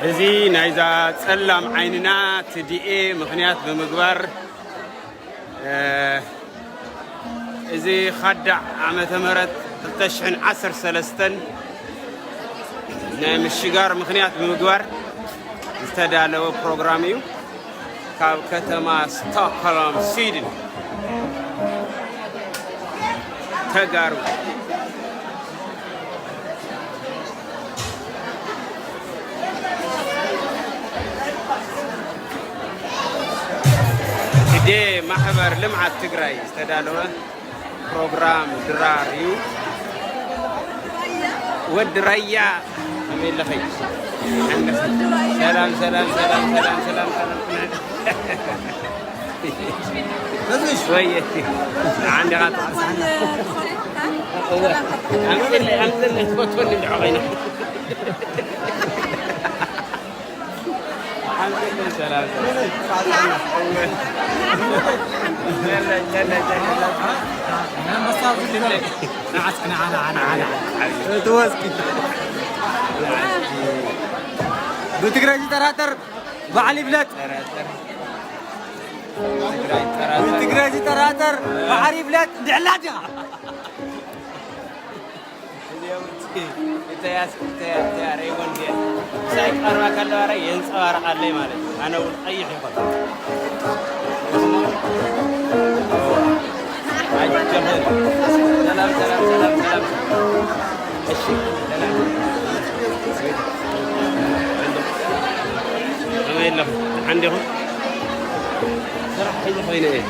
እዚ ናይዛ ጸላም ዓይንና ትዲኤ ምኽንያት ብምግባር፣ እ፣ እዚ ኻዳዕ ዓመተ ምህረት ክልተ ሽሕን ዓሰርተ ሰለስተን ናይ ምሽጋር ምኽንያት ብምግባር ዝተዳለወ ፕሮግራም እዩ። ካብ ከተማ ስቶክሆልም፣ ስዊድን፣ ተጋሩ። ግደ ማሕበር ልምዓት ትግራይ ዝተዳለወ ፕሮግራም ድራር እዩ። ወዲ ራያ ኣበይ ኣለኸይ? ሰላም፣ ሰላም፣ ሰላም፣ ሰላም፣ ሰላም፣ ሰላም። ወይ፣ ዓንዲ ኻታ። እወ። ኣምፅእለይ፣ ኣምፅእለይ፣ ትፈትወኒ እንድዖ ኮይና። ኣምፅእለይ፣ ሰላም፣ ሰላም። እወ። ጀለ፣ ጀለ፣ ጀለ። ትወስኪ። ብትግራይ ዝጠራጠር በዓል ይፍለጥ። ትግራይ ዝጠራጠር። ትግራይ ዝጠራጠር በዓል ይፍለጥ። ድዕላ ዲኻ? እዚኦም እቲ እተያስ፣ እተያ፣ እተያ ረይቦ እንድየ። ምሳይ ክቐርባ ከለዋ ረ የንጸባርቓለይ ማለት እዩ። ኣነ እውን ቀይሕ ይኾን። ኣጀኹም። ሰላም፣ ሰላም፣ ሰላም፣ ሰላም። እሺ፣ ሰላም። ከመይ ኣለኹም? ደሓን ዲኹም? ስራሕ ሒዘ ኮይነ እየ።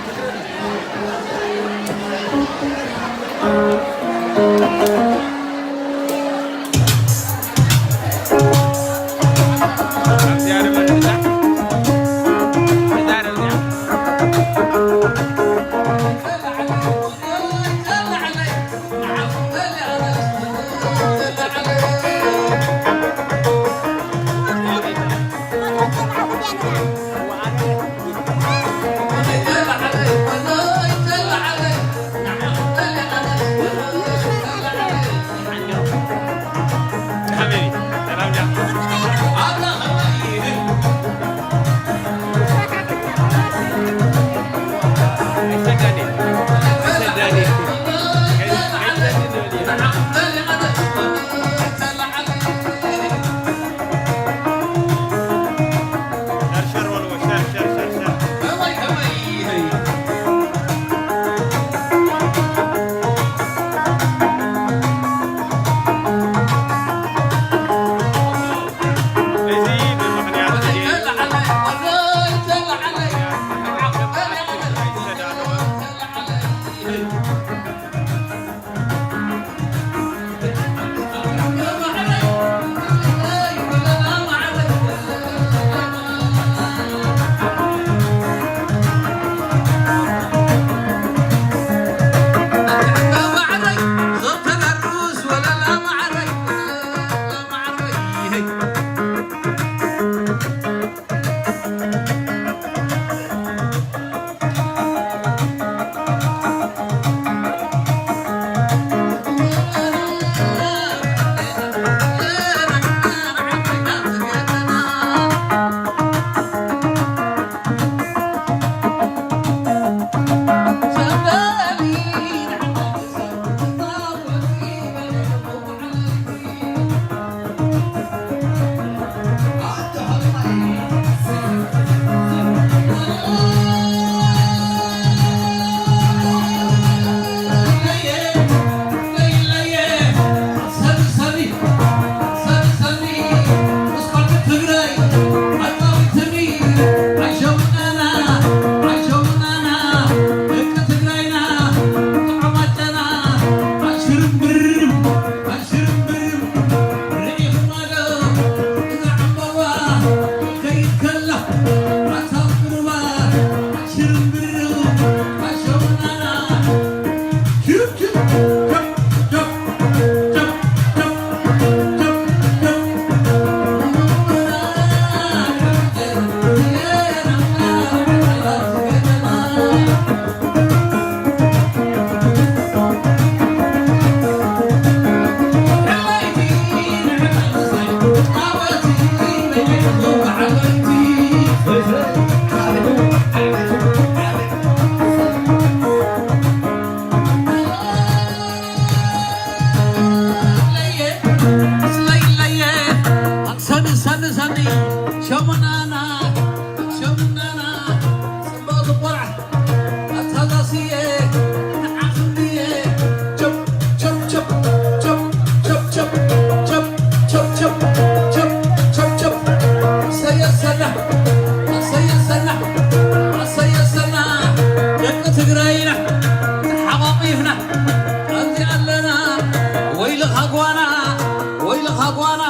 ጓና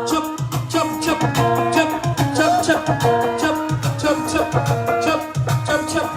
ቸብ ቸብ ቸብ ቸብ ቸብ ቸብ ቸብ ቸብ ቸብ ቸብ ቸብ ቸብ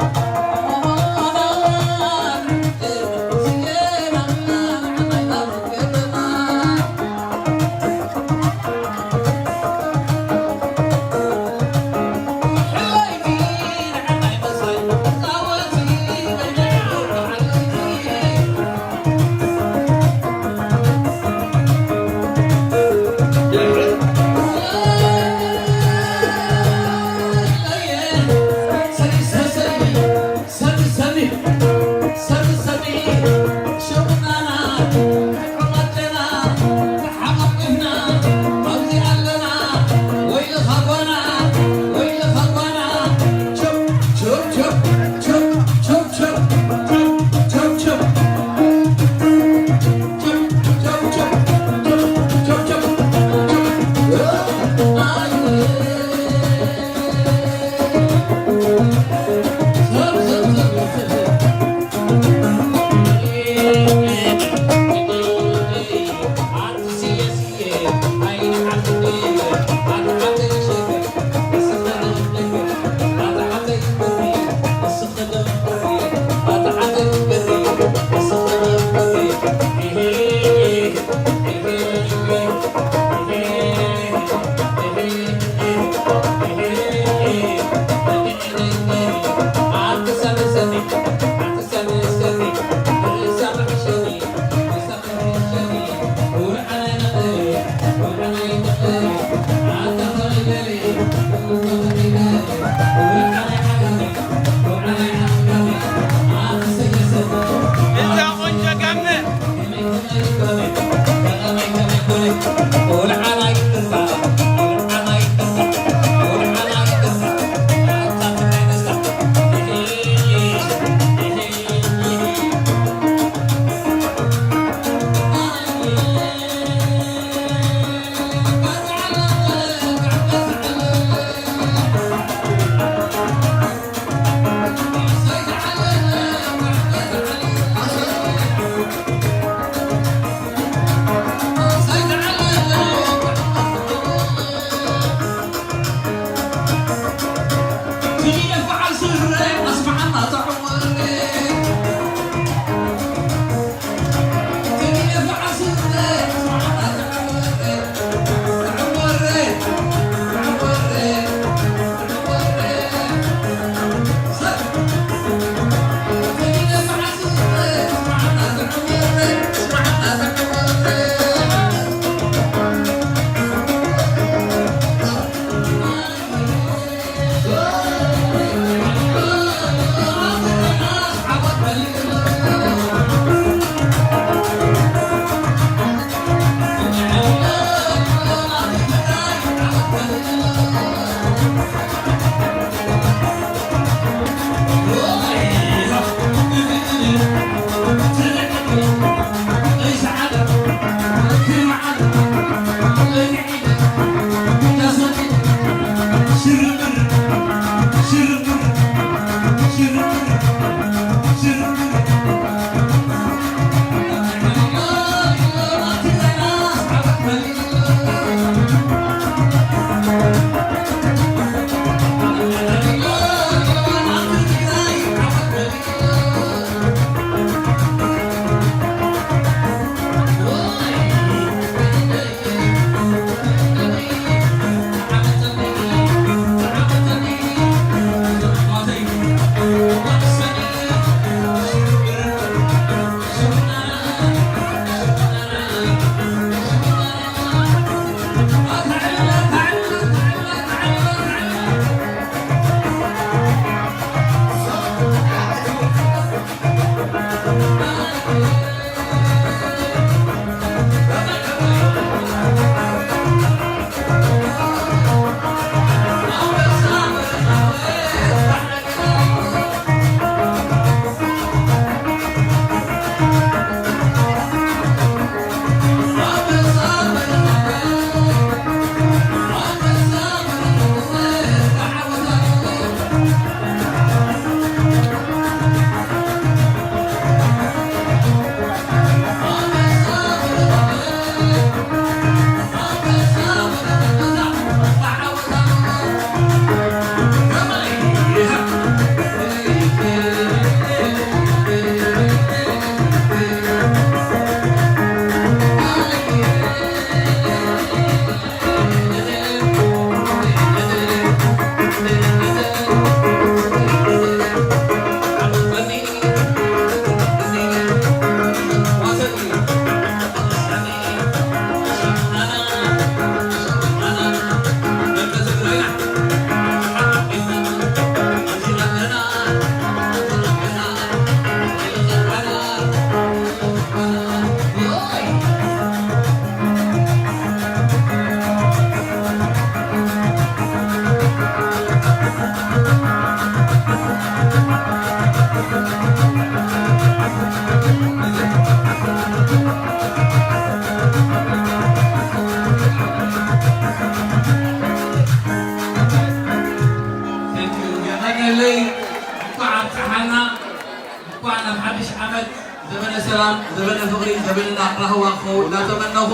ሰላም፣ ዘበነ ፍቕሪ፣ ዘበነ ራህዋ ክኸውን እናተመነኹ፣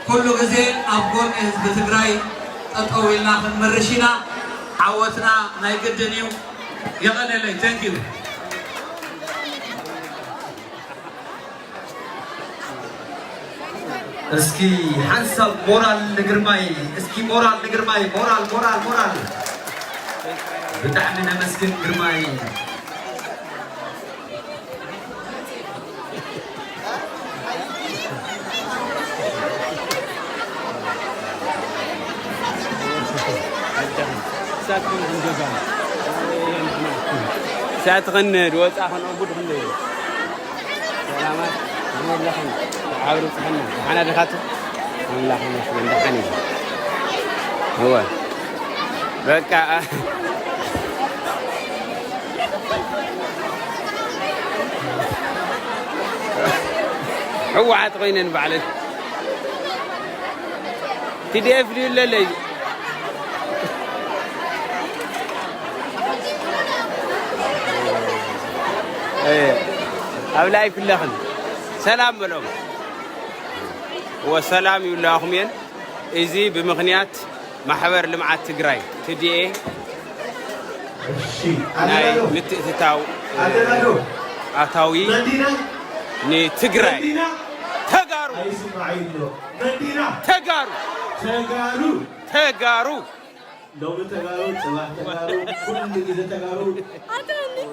ኩሉ ግዜ ኣብ ጎኒ ህዝቢ ትግራይ ጠጠው ኢልና ክንምርሽ ኢና። ዓወትና ናይ ግድን እዩ። የቐነለይ። Thank you። እስኪ ሓንሳብ ሞራል ንግርማይ፣ እስኪ ሞራል ንግርማይ፣ ሞራል፣ ሞራል፣ ሞራል። ብጣዕሚ ነመስግን ግርማይ። ሳትኸን ድወፃ ኸነጉድ ኸንደ ሰላማት ኣምላኽን ዓብሪ ፅሐን ደሓና ድኻት ኣምላኽን መስገን ደሓን እዩ። እወ በቃ ሕወሓት ኮይነን ባዕለን ቲዲኤፍ ድዩ ኣለለይ ኣብ ላይፍ ኣለኽን ሰላም በሎም። ወሰላም ይብላኹም እየን። እዚ ብምኽንያት ማሕበር ልምዓት ትግራይ ትዲኤ እሺ፣ ናይ ኣደራዶ። ምትእትታው ኣደራዶ። ኣታዊ መንዲና። ንትግራይ መንዲና። ተጋሩ። ኣይስማዕ ኢሎ። መንዲና። ተጋሩ። ተጋሩ። ተጋሩ። ሎሚ ተጋሩ፣ ጽባሕ ተጋሩ፣ ኩሉ ግዜ ተጋሩ።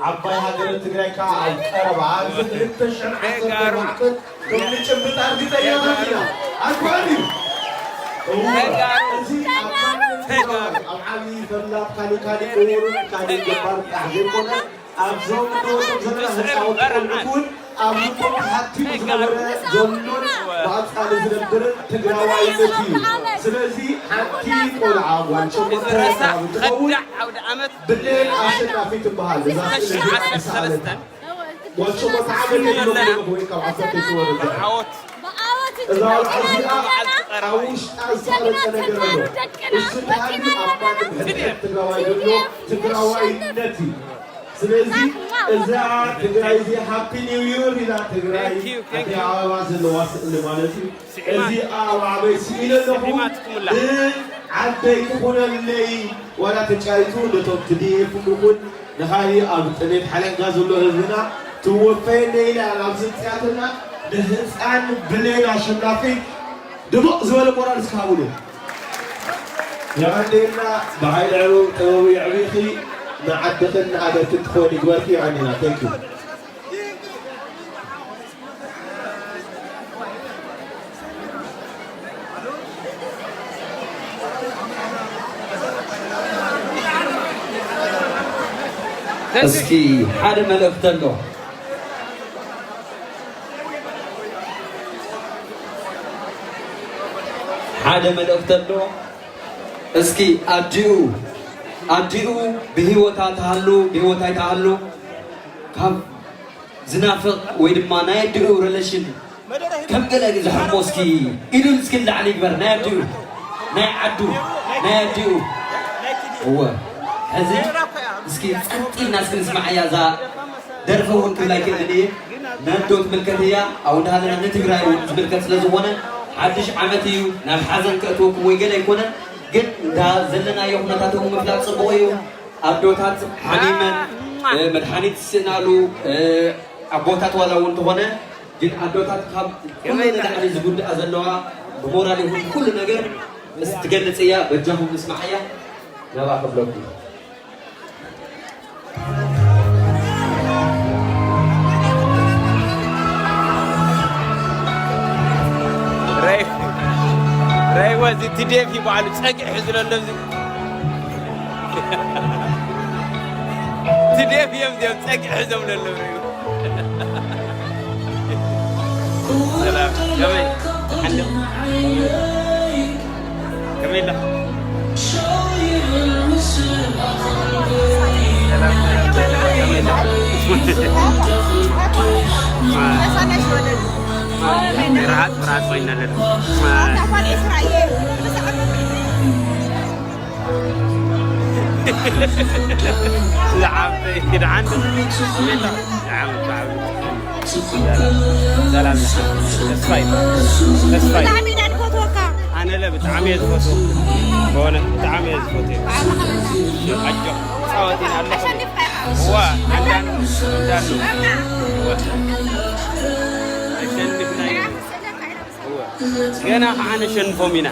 ዓባይ ሃገረ ትግራይ ከዓ ኣብ ቀረባ፣ ኣብዚ ክልተ ሽሕን ዓሰርተ ኣርባዕተን ከም ንጭብጣ እርግጸኛታት ኢና። ኣይኮነን እዩ። እወ፣ ተጋሩ። እዚ ኣብ ማንም ተጋሩ። ኣብ ዓብዪ ፈላጥ ካሊእ ካሊእ እውሩን ካሊእ ገባር ጥራሕ ዘይኮነ፣ ኣብዞም ንወዶም ዘለና ህፃውንቲ ቆልዑት እውን ኣብ ልቦም ተሓቲሙ ዝነበረ ዘሎን ብቐፃሊ ዝነብርን ትግራዋይነት እዩ። ስለዚ ሓንቲ ቆልዓ ጓል ሸሞንተ ዓመት ትኸውን ብሌን ኣሸናፊ ትበሃል። እዛ ስእሊ እዚኣ ዝሰኣለት ጓል ሸሞንተ ዓመት የብሎም ወይ ካብ ዓሰርተ ይትወለድ። እዛ ቆልዓ እዚኣ ኣብ ውሽጣ ዝተቐረፀ ነገር ኣሎ። እሱ እንታይ እዩ? ኣብ ማንም ሕድሕድ ትግራዋይ ዘሎ ትግራዋይነት እዩ። ስለዚ እዛ ትግራይ እዚ ሃፒ ኒው ይር ኢላ ትግራይ Thank you, thank you። ኣደይ ኣበባ ዘለዋ ስእሊ ማለት እዩ። ስዒማ-፣ እዚ ኣብ ዓበይ ስኢለ ኣለኹ። ስዒማትኩምላ። ብዓደይ ትኹነለይ ዋላ ተጫይቱ ነቶም ትድኤፍም ይኹን ንኻሊ ኣብ ጥሜት ሓለንጋ ዘሎ ህዝብና ትወፈየለይ ኢላ ኣብዚ እፅያትና ንህፃን ብሌን ኣሸናፊ ድሙቕ ዝበለ ሞራል እስካብሉ። የቐንየልና፣ ብሓይሊ ዕበው ጥበቡ የዕቢኺ፣ ንዓድኽን ንሃገርክን ትኾኒ ይግበርኪ። የቐንየልና። Thank you። እስኪ ሓደ መልእኽቲ ኣሎ። ሓደ መልእኽቲ ኣሎ። እስኪ ኣዲኡ፣ ኣዲኡ ብህይወታ ትሃሉ ብህይወት ኣይትሃሉ፣ ካብ ዝናፍቕ ወይ ድማ ናይ ኣዲኡ ሪሌሽን ከም ገለ ዝሕሞ እስኪ ኢዱ እስኪ ንላዕሊ ይግበር። ናይ ኣዲኡ፣ ናይ ዓዱ፣ ናይ ኣዲኡ። እወ፣ ሕዚ እስኪ ጸጥ ኢልና እስኪ ንስማዓያ እዛ ደርፊ እውን ክብል ኣይክእልን እየ። ነዶ ትምልከት እያ። ኣብኡ እንዳሃለና ንትግራይ እውን ዝምልከት ስለ ዝኾነ ሓድሽ ዓመት እዩ። ናብ ሓዘን ከእትወኩም ወይ ገለ ኣይኮነን። ግን እንዳ ዘለናዮ ኩነታት እውን ምፍላጥ ጽቡቕ እዩ። ኣዶታት ሓሚመን፣ እ፣ መድሓኒት ዝስእናሉ፣ እ፣ ኣቦታት ዋላ እውን እንተኾነ፣ ግን ኣዶታት ካብ ኩሉ ንላዕሊ ዝጉድኣ ዘለዋ ብሞራል ይኹን ኩሉ ነገር ምስ ትገልጽ እያ። በጃኹም ንስማዓያ ናብኣ ከብለኩም። ረይ-፣ ረይዎ እዚ ቲዲኤፍ እዩ በዓሉ ጸግዒ ሒዙ ዘሎ እዚ። ቲዲኤፍ እዮም እዚኦም ጸግዒ ሒዞም ዘለዉ። ሰላም፣ ከመይ? ሓንዲ? ከመይ ኣላ? ሰላም፣ ከመይ ኣላ? ፍርሃት፣ ፍርሃት ኮይና ኣለና። ዝዓበይ፣ ዝዓበይ። ዝዓበይ፣ ዝዓበይ። ሰላም ተስፋ ይባል። ተስፋ ይባል። ብጣዕሚ ኢና ንፈትወካ። ኣነ ለ ብጣዕሚ እየ ዝፈትዎ። በእውነት ብጣዕሚ እየ ዝፈትዎ። ኣጆ ፃወት ኢና ኣለኹ። ዋ ኣዳኑ እንዳሉ ዋ ኣሸንፍና ኢና። ዋ ገና ከዓ ነሸንፎም ኢና።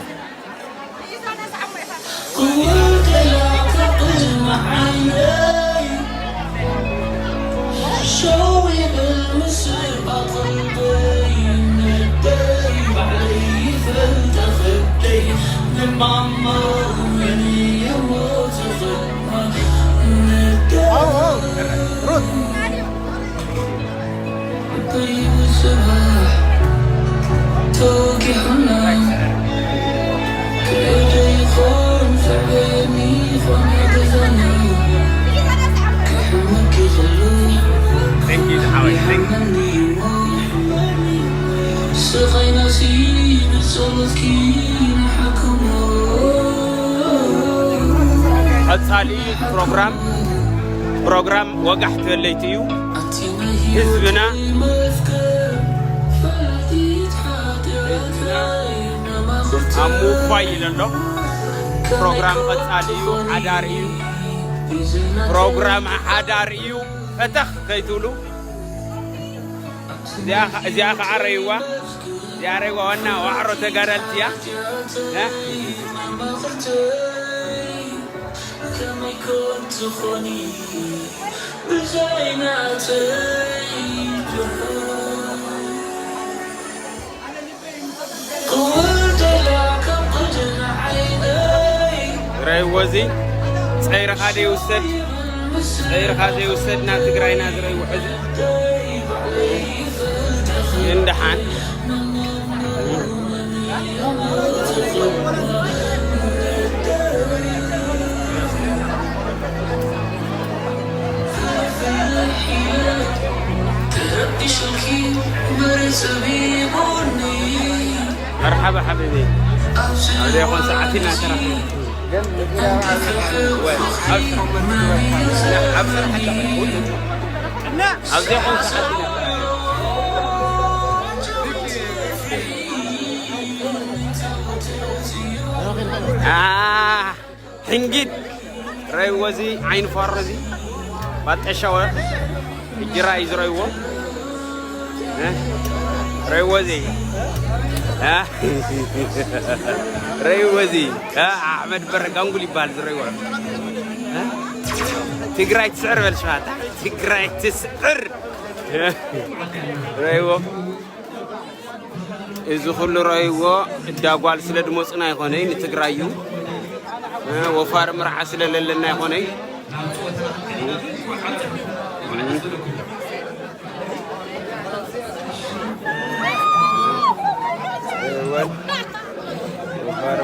ቀፃሊ ፕሮግራም ፕሮግራም ወጋሕ ተበለይቲ እዩ ህዝብና ኣብ ምውፋይ ኢለ ኣሎ። ፕሮግራም ቀፃሊ እዩ፣ ሓዳር እዩ። ፕሮግራም ሓዳር እዩ። ፈተኽ ከይትብሉ እዚኣ ኸ- እዚኣ ከዓ ረይዋ እዚኣ ረይዋ ዋና ዋዕሮ ተጋዳልቲ እያ። እ? ረይዎ እዚ ፀይርኻ ዘይውሰድ ፀይርኻ ዘይውሰድ ናብ ትግራይና ዝረይዎ ሕዚ እንደሓን መርሓባ ሓቢቢ ኣብ ዘይኮን ሰዓት ኢና ተራኺብና ኣብ ስራሕ ኣብ ስራሕ ኣብ ዘይኮን ሰዓት ኢና ሕንጊድ ረይዎ እዚ ዓይኒ ፋሮ እዚ ባጠሻ ወ እጅራ እዩ ዝረይዎ እ? ረይዎ እዚ እ? ረይዎ እዚ እ? ኣሕመድ በረ ጋንጉል ይበሃል ዝረይዎ እ? ትግራይ ትስዕር በል ሽፋታ ትግራይ ትስዕር ረይዎ እዚ ኩሉ ረይዎ እዳ ጓል ስለ ድመፁና ኣይኮነይ ንትግራይ እዩ ወፋር ምርዓ ስለ ለለና ኣይኮነይ ወፋር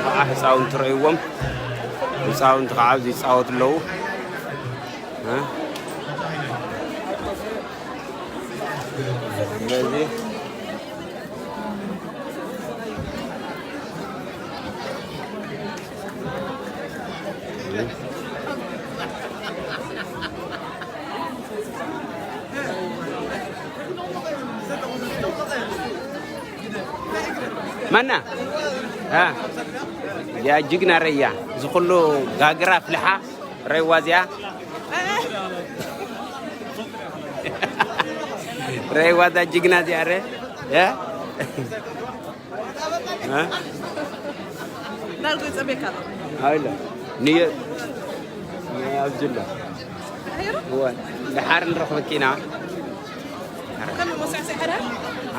ከዓ ህፃውንቲ ረይዎም ህፃውንቲ ከዓ ኣብዚ ይፃወቱ ኣለዉ ስለዚ መና ያ ጅግና ረያ ዝኩሉ ጋግራ ፍልሓ ረይዋ እዚኣ ረይዋ እዛ ጅግና እዚኣ ረ ያ ዳርጎ ይጸበካ ኣሎ ኣይለ ንየ ኣብዝሎ ተቀይሩ እወ ድሓር ንረኽበኪ ኢና ከም መሳዕሰዕ ሓዳር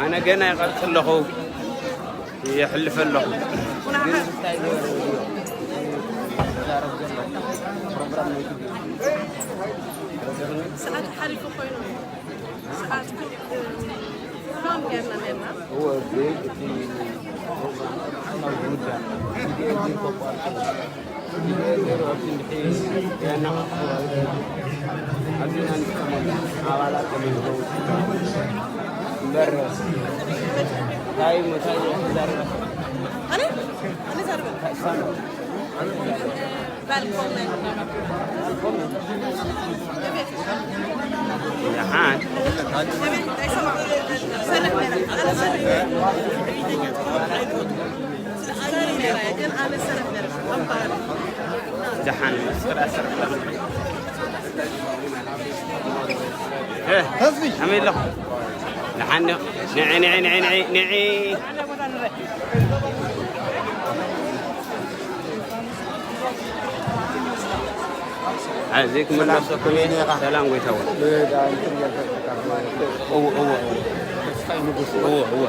ኣነ ገና ይቐርፅ ኣለኹ ይሕልፈ ኣለኹ ሰዓት ሓሊፉ ኮይኑ ሰዓት ፋም ጌርና ኔርና እወ እቲ ፕሮግራም ዝውዳእ ኣብዚ ንጥቀመሉ ኣባላት እምበር እንታይ እንታይ ዘረባ ኣነ ኣነ ዘርበ ባልኮን ናይ ቡና ቤት ደሓን። ደሓን። ስራ ስራ። እ፣ ከመይ ኣለኹ? ደሓን ዶ? ንዒ፣ ንዒ፣ ንዒ፣ ንዒ፣ ንዒ። ኣይ፣ ዘይክመለሰኩም እየ። ሰላም ጎይታዋ። እዎ፣ እዎ፣ እዎ። እዎ፣ እዎ።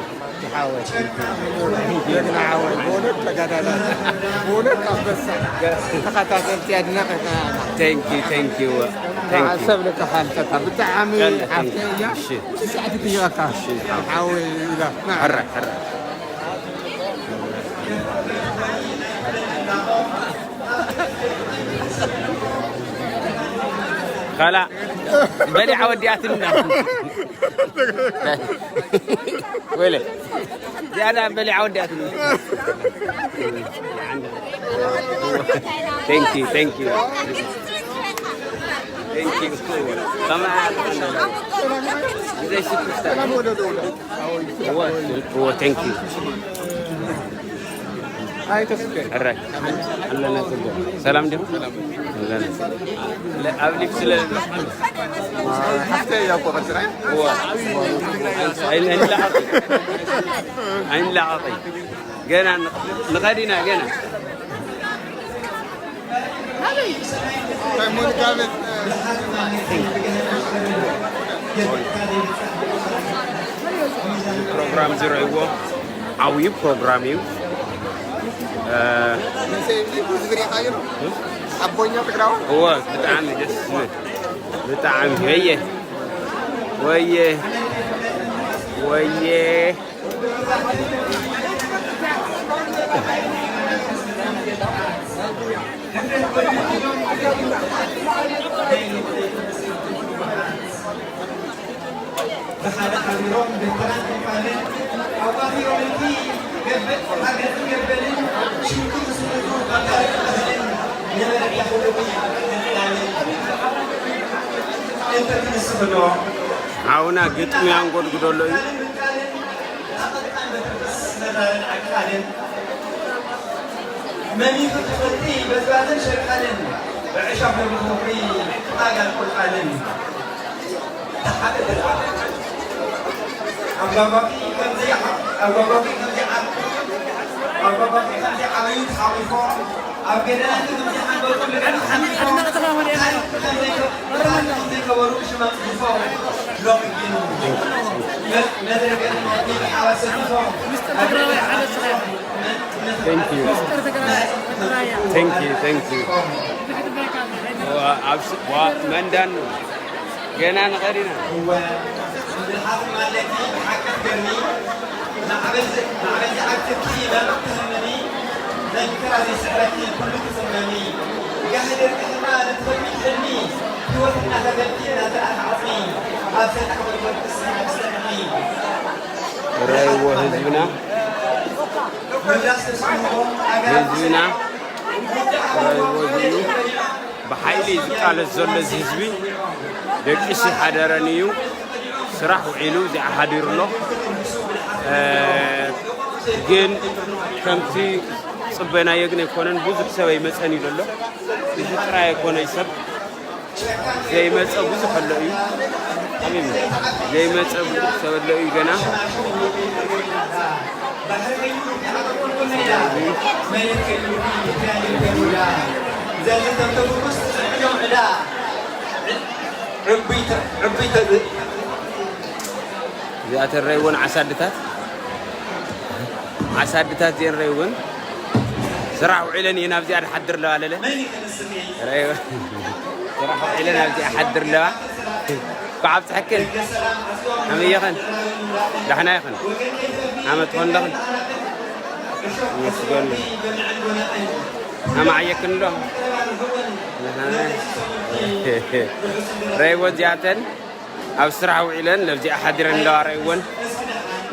ጀግና ሓወይ፣ በእውነት ተጋዳላይ፣ በእውነት ኣንበሳ። ተኸታተልቲ ኣድናቒትና ኢና። Thank you, thank you, thank you። ሰብ ልካ ሓልፈታ ብጣዕሚ ቀለ፣ thank you። ሓፍተይ እያ። እሺ። ብዙሕ ሰዓት ትይቐካ። እሺ። ሓወይ ኢላ። ሕራይ፣ ሕራይ። ካላ በሊዓ ወዲኣትና። ወይለ። ዝያዳ በሊዓ ወዲኣትና። Thank you, thank you. Thank you. ከመይ ኣላ? ብዘይ ስክፍታ። እወ፣ እወ፣ thank you። ኣይ ተስፌ። ሕራይ። ኣለና ጽቡቕ። ሰላም ድዩ? ኣለና። ለ-፣ ኣብ ሊፍት ስለ ሓፍተይ እያ እኮ ቀጽራይ። እወ። ኣይን-፣ ኣይንላቐቕ። ኣይንላቐቕ። ገና ን-፣ ንኸድ ኢና ገና። ፕሮግራም ዝረእይዎ ዓብዪ ፕሮግራም እዩ። እ፣ ኣቦኛ ትግራዋ። እወ፣ ብጣዕሚ ደስ ዝብል። ብጣዕሚ ወየ፣ ወየ፣ ወየ። ብሓደ ሓቢሮም ደብተራን ዕርቃንን ኣዋፊሮም እቲ ገበል ሓገዝን ገበልን ሽምጡ ክስርዙ ካብ ታሪኽ ባህልን ንመርሒ ሕሉፍ ዕላልን እንተትንሱ ከለዎ ሓውና ግጥሚ ኣንጎድጉዶ ኣሎ እዩ። መሚቱ ትፈልጢ በዝባዝን ሸቃልን ብዕሾኽ ነብሪ ትወፍሪ ጣጋን ቁልቃልን። ኣጓጓኺ ከምዚ ይዓ-፣ ኣጓጓኺ ከምዚ ዓ-፣ ኣጓጓኺ ከምዚ ዓበዩ ተሓቒፎ፣ ኣብ ገደናት ከምዚ ሓንበጡ ልዕሊ ሓንቢፎ፣ ታሪኽ ከምዘይከ-፣ ታሪኽ ከምዘይከበሩ ሽመም ጽሒፎ፣ ሎሚ ግን መ-፣ መድረገ ሓባር ሰቲፎ፣ ኣብ ገደናት ሓንቢፎ፣ Thank you. Thank you, thank you. ዋ-፣ ኣብ ስ-፣ ዋ-፣ መንዳን ገና ንኸድ ኢና። እወ፣ ብልሓት ማለቲ ብሓቂ ትገርሚ፣ ማዕበል ዝ-፣ ማዕበል ዝኣክብኪ መርቕ ትህምኒ፣ መንክራ ዘይስዕረኪ ኩሉ ትጽመሚ። ጋህዲ ርቅሕና ንትኸሚ ሕልሚ፣ ህይወት እናኸፈልኪ እናተኣኻ ዓጽሚ፣ ኣብ ሰጣሕ ወድወድ ትስኒ ትሰምዒ። ረይዎ ህዝብና፣ ህዝብና ረይዎ ህዝብና። ብሓይሊ እዩ ዝቃለስ ዘሎ እዚ ህዝቢ። ደቂሱ ሓደረን እዩ። ስራሕ ውዒሉ እዚኣ ሓዲሩ ኣሎ። እ፣ ግን ከምቲ ጽበናዮ ግን ኣይኮነን። ብዙሕ ሰብ ኣይመጸን እዩ ዘሎ። እዚ ጥራይ ኣይኮነይ ሰብ ዘይመጸ ብዙሕ ኣሎ እዩ። ሓቢቢ፣ ዘይመጸ ብዙሕ ሰብ ኣሎ እዩ ገና። እዚኣተን ረይወን ዓሳድታት፣ ዓሳድታት እዚአን ረይወን ስራሕ ውዒለን እየን ኣብዚኣ ድሓድር ኣለዋ ለለ። ረይወን ስራሕ ውዒለን ኣብዚኣ ሓድር ኣለዋ። እንኳዕ ኣብፀሐክን። ከመይ ኢኽን? ዳሕና ኢኽን? ኣመት ኾን ኣለኽን? መስገኑ። ኣማዕየክን ዶ? ረይወ እዚኣተን ኣብ ስራሕ ውዒለን ለብዚኣ ሓዲረን ኣለዋ። ረይወን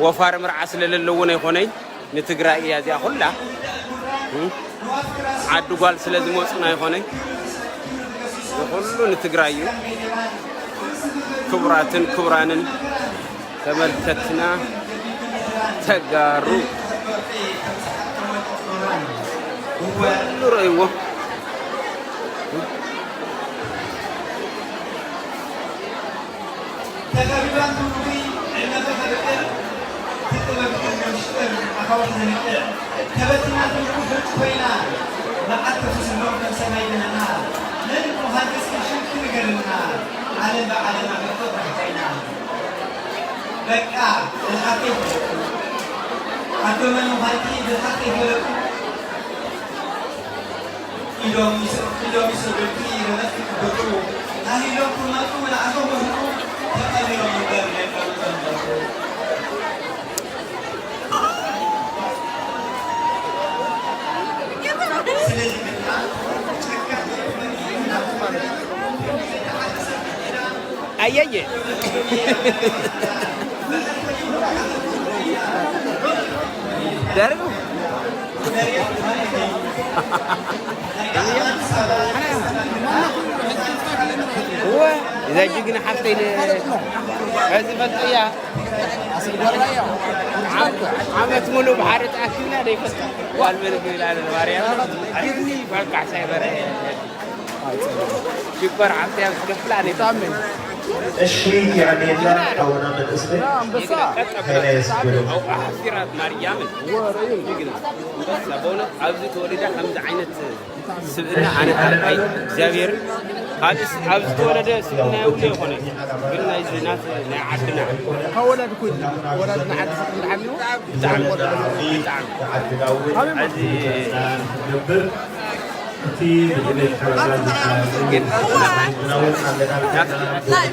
ወፋሪ ምርዓ ስለ ለለውን ኣይኾነይ። ንትግራይ እያ እዚኣ ኩላ። እም? ዓዲ ጓል ስለ ዝመፁና ይኾነ። ኩሉ ንትግራይ እዩ። ክቡራትን ክቡራንን ተመልከትና ተጋሩ ኩሉ ረእይዎ። ተኸቢባን ትውጉይ ዕልመ ተኸብቅር ትጥበብ ከምሽጥር ኣኻውሕ ዘንቅዕ ተበቲና ትምርኩ ፍርቂ ኮይና መዓት ተፍስሎም ከም ሰማይ ደመና መን ምዃንክስ ሽምኪ ንገርልና ዓለም ብዓለማ መጥቶ ጥራሕ ኮይና በቃ ብልሓተይ ፈለጥኩ ኣዶ መን ምዃንኪ ብልሓተይ ፈለጥኩ ኢሎም ይሰ- ኢሎም ይሰደድኩ ረመት ክበጡ ናሂሎም ክመጡ ንኣቶም ወህቁ ተቐቢሎም እምበር የቀምጦም ነበሩ። ስለዚ ድማ ጨካኝ ኣየየ ደርጉ እወ እዛ ጅግና ሓፍተይ ን- ሕዚ ፈልጠያ ዓመት ሙሉ ብሓደ ተኣኪብና ዘይፈልጥ ጓል መን ክብል ኣለ ማርያም በቃ ሳይበረ ሽኮር ሓፍተያ ዝከፍላ ዘይፈልጥ እሺ የዕቤላ ሓውና መንእሰይ ሃይለ የስግዶ። ኣውቃ ሓፊራት ማርያምን ጅግና በእውነት ኣብዚ ተወሊዳ ከምዚ ዓይነት ስብእና ኣነ ኣይ እግዚኣብሔር ካልእስ ኣብ ዝተወለደ ስብእና የብሉ ይኾነ ግን ናይዚ ናት ናይ ዓድና ካብ ወላድ ኮይኑ ወላድ ንዓዲ ስብእና ሓሚሙ ብጣዕሚ ብጣዕሚ ዓዲ ዳዊት እዚ ገብር እቲ ብድሌት ሓበራ ዝሓዝ ግን ናት ዝናወት ኣለና ኣለና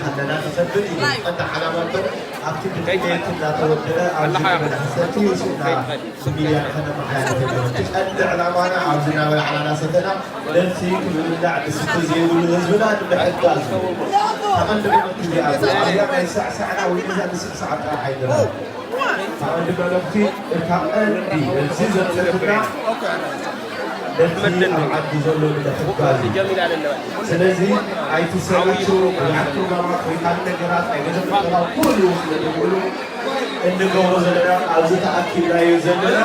ኣለና ተሰብት እዩ። ቀንዲ ዓላማ እንተን ኣብቲ ብድሌት እናተወደበ ኣብዚ ክበዳ ሰቲ ይስና ሚድያ ከነመሓላልፍ ኣለና። እቲ ቀንዲ ዕላማና ኣብዚ እናበላዕና እናሰተና ነቲ ክብልላዕ ድስቲ ዘይብሉ ህዝብና ንምሕጋዝ እዩ። ተቐንዲ መልእኽቲ እዚኣ እያ። ኣብዛ ናይ ሳዕሳዕና ወይ ነዛ ንስዕሳዕ ጥራሕ ኣይደላን። ተቐንዲ መልእኽቲ እታ ቀንዲ እዚ ዘብፅሑና ነቲ ኣብ ዓዲ ዘሎ ንምሕጋዝ እዩ። ስለዚ ኣይትሰላችዉ። ብዛዕባ ፕሮግራማት ወይ ካልእ ነገራት ናይ ገንዘብ ቁጠባ ኩሉ ስለ ትብሉ እንገብሮ ዘለና ኣብዚ ተኣኪብናዮ ዘለና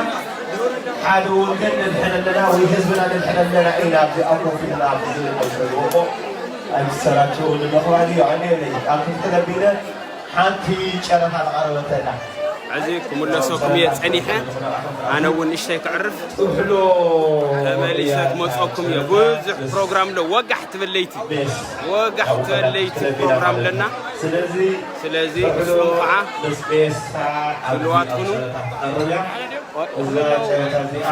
ሓደ ወገን ነድሕን ኣለና ወይ ህዝብና ነድሕን ኣለና ኢና ኣብዚ ኣኮፍ ኢልና ኣብዚ ዝንመልሰሉ እሞ ኣይትሰላችዉ። ንምኽባር እዩ። ኣነ ኣብ ክልተ ነቢለ ሓንቲ ጨረታ ዝቐረበተና ሕዚ ክምለሰኩም እየ ጸኒሐ ኣነ እውን ንእሽተይ ክዕርፍ ጥሕሎ ተመሊሰ ክመፀኩም እየ ብዙሕ ፕሮግራም ኣሎ ወጋሕ ትብል ለይቲ ወጋሕ ትብል ለይቲ ፕሮግራም ኣለና ስለዚ ስለዚ ንስኹም ከዓ ምስ ቤሳ ኣብ ድልዋት ኩኑ ትቐርብ እያ እዛ ጨረታ እዚኣ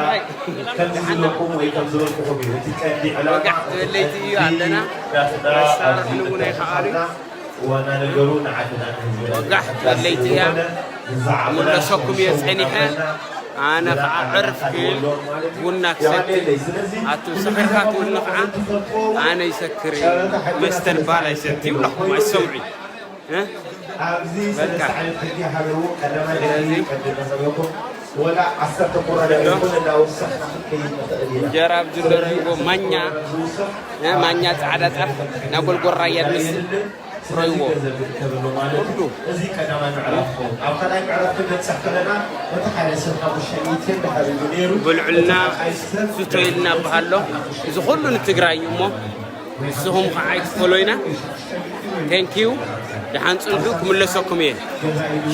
ከምዚ ዝበልኩም ወይ ከም ዝበልኩኹም እዩ እቲ ቀንዲ ዕላማ ወጋሕ ትብል ለይቲ እዩ ኣለና ናትና መሳርሒ ኣብዚ እውን ኣይከኣሉ እዩ ዋና ነገሩ ንዓድና ንህዝብና ወጋሕ ትብል ለይቲ እያ ብዛዕባ ክምለሰኩም እየ ጸኒሐ ኣነ ከዓ ዕርፍ ክብል ቡና ክሰቲ ኣቱም ሰኺርካ ትብልኒ ከዓ ኣነ ይሰክር እየ መስተን ባል ኣይሰቲ ይብለኹም ኣይሰምዑ እ ኣብዚ በቃ ሰለስተ ዓይነት ሕጊ ሃለዉ ቀዳማይ ስለዚ ሕጊ ቅድም ዘበልኩም ወላ ዓሰርተ ቁራደ ይኹን እናወሰኽና ክንከይድ ንኽእል ኢና እንጀራ ኣብ ዝደረይዎ ማኛ እ ማኛ ፃዕዳ ጣፍ ናጎልጎራ እያድምስ ረይዎ እዚ ቀዳማይ ምዕራፍ ይኸውን። ኣብ ካልኣይ ምዕራፍ ክንበፅሕ ከለና እቲ ሓደ ሰብ ሓሙሽተ ሚእቲ እንድሕር እዩ ነይሩ ብልዑልና እቲ ካልኣይ ሰብ ዝቶይልና ብሃሎ እዚ ኩሉ ንትግራይ እዩ እሞ ንስኹም ከዓ ኣይትፈሎይና ቴንኪዩ ደሓን ፅንሑ ክምለሰኩም እየ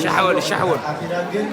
ሻሕወል ሻሕወል ኣቲና ግን